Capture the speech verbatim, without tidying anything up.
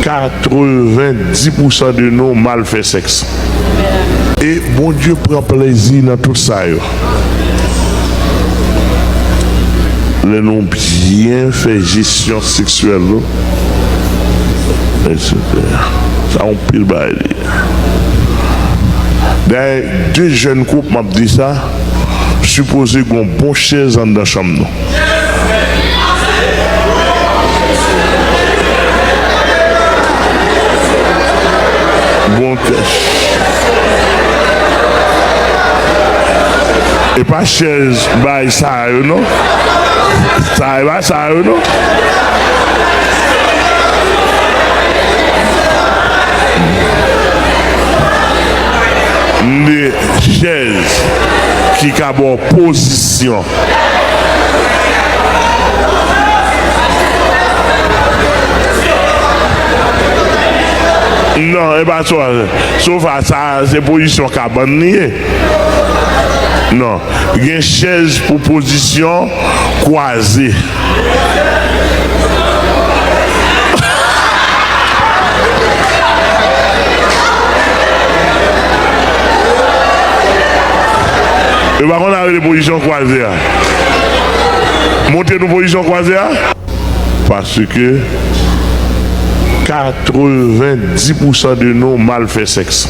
Katrevendis pousan de nou mal fè sèks. E Bondye pran plezi nan tout sa yo. Lè nou byen fè jesyon seksyèl nou, etsetera. Sa yon pil bagay li ye. Dayè, de jèn koup, m ap di sa, sipoze gen yon bon chèz anndan chanm nou. Bon tèks. E pa chèz bay sa yo non. Sa e pa sa yo non. De chèz ki ka ba w pozisyon. Non, e pa sofa. Sofa, sa, se pozisyon kabann li ye. Non. Gen chèz pou pozisyon kwaze. Yo pa konn sa rele pozisyon kwaze a. Montre nou pozisyon kwaze a. Paske katrevendis pousan de nou mal fè sèks.